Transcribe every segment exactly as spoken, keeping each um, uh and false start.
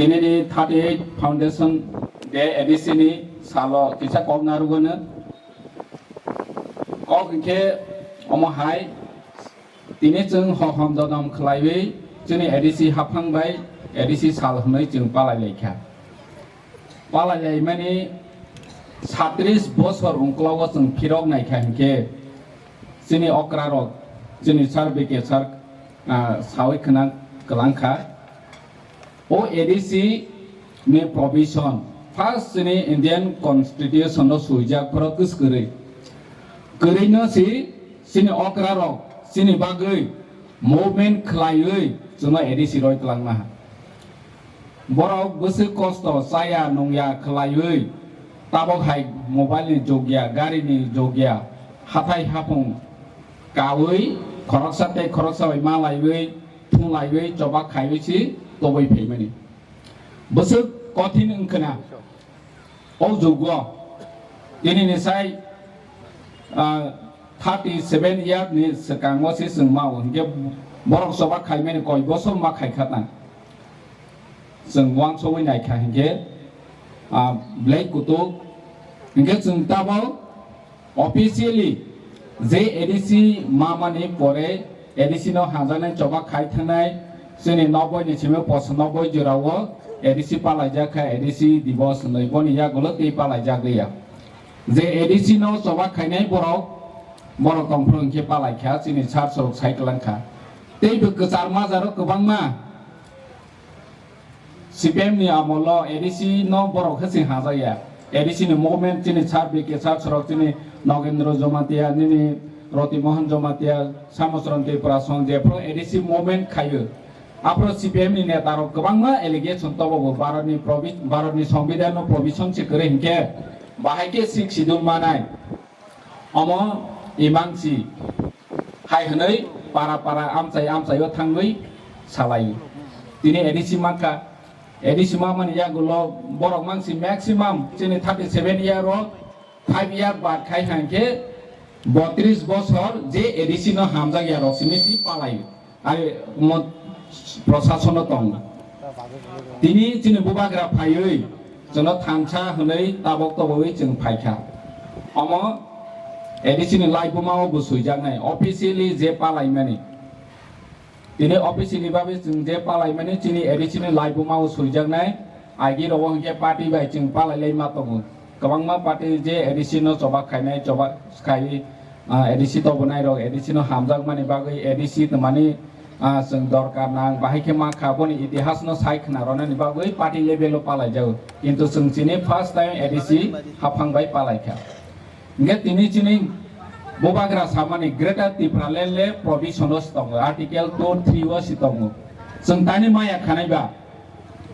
Tinini thirty eight Foundation Day A D C ni salo kisa kok narwgano. Kok hinkhe omo hai tini chwng hohom dodom khlaiwi chini A D C haphang bai A D C sal hwnwi chwng palai laikha. Palai laimani satris bosor ungklogo chwng phirok naikha hinkhe chini okra rok, chini sir B K sir, ah, sawi khna kwlangkha. O A D C ni provision first chini Indian Constitution o swijak phoro kwskwrwi. Kwrwino si chini okra rok chini bagwi movement khlaiwi chwngno A D C roi twlangna ha. Borok bwswk kosto chaya nungya khlaiwi tabok hai mobile ni jogya, gari ni jogya, hathai haphung kawi khoroksa tei khoroksa bai malaiwi thunglaiwi choba khaiwi si tobwi phaimani. Bwswk kothin wngkhwna o jugo. Tinini sai, ah, thirty seven year ni swkango se chwng mao hinkhe borok choba khaimani koi bosor ma khaikha tang. Chwng uansugwi naikha hinkhe, ah, belai kutuk hinkhe chwng tabok officially je A D C mamani pore A D C no hamjaknai choba khai thangnai chini noboi ni simi poso noboi jorao A D C palaijak kha, A D C dibos hinwi boni yagulo tei palaijak liya. Je A D C no choba khainai borok, borok tongphuru hinkhe palaikha chini sir sorok sai kwlangkha. Tei bo kwchar majaro kwbangma C P M ni amolo A D C no borok khe chwng hamjakya. A D C ni movement chini sir B K sir sorok chini Nogendra Jamatia, nini Roti Mohan Jamatia, Samosran Tripura song jephru A D C movement khaio. Aphro C P M ni neta rok kwbangma allegation tobo bo Bharat ni provi-, Bharat ni Songbidan no provision se kwrwi hinkhe bahai khe Sixth Schedule manai. Omo imang si hai hwnwi para para amchai amchaio thangwi salai. Tini A D C mankha, A D C mamani yagulo borok mangsi maximum chini thirty seven year o five year bad khai hangkhe botris bosor je A D C no hamjak ya rok simi si palai. Ai mo prosasono tong. Tini chini bubagra phaiwi chwngno thansa hwnwi tabok tobogwi chwng phaikha. Omo A D C ni laibuma o bo swijaknai officially je palaimani. Tini officially babe chwng je palaimani chini A D C ni laibuma o swijaknai. Agi rogo hinkhe party bai chwng palai lai ma tongo. Kwbangma party je A D C no choba khainai, choba khai, ah, A D C tobonai rok, A D C no hamjakmani bagwi A D C tongmani, ah, chwng dorkar nang, bahai khe ma kha, boni itihas no sai khna ronani bagwi party level o palai jago. Kintu chwng chini first time A D C haphang bai palai kha. Hinkhe tini chini bubagra samani Greater Tipraland le provision o si tongo, Article two three o si tongo. Chwng tani maya khanai ba,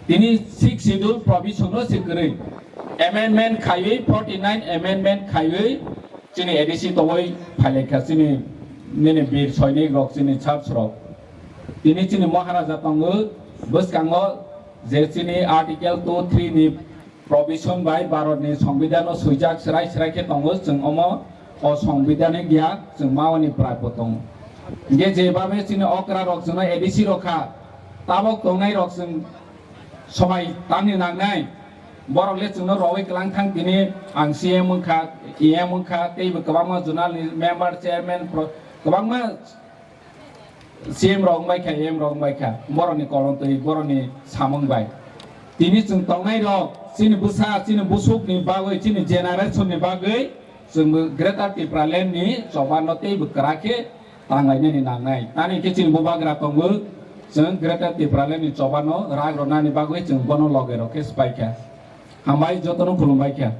tini Sixth Schedule provision o si kwrwi amendment khaiwi, forty nine amendment khaiwi chini A D C toboi phailaikha chini nini bir soinik rok chini church rok. Tini chini Maharaja tongo bwskango je chini Article two three ni provision bai Bharat ni Songbidan o swijak srai srai khe tongo, chwng omo o Songbidan ni giya chwng mawani prai bo tongo. Hinkhe je babe chini okra rok chwngno A D C rok kha, tabok tongnai rok chwng somai tamni nangnai, borok le chwngno rowui kwlang thang tini ang C M wngkha, E M wngkha, teibo kwbangma zonal ni member, chairman, pro-, kwbangma C M rok wngbai kha, E M rok wngbai kha, borokni kolom twi, borokni samung bai. Tini chwng tongnai rok, chini bwsa, chini busuk ni bagwi, chini generation ni bagwi, chwng bo Greater Tipraland ni choba no teibo kwrak khe tanglainani nangnai. Tani khe chini bubagra tongo, chwng Greater Tipraland ni choba no rak rwnani bagwi chwng bono loge rok khe swpai kha. Hambai jotono khulumbai kha.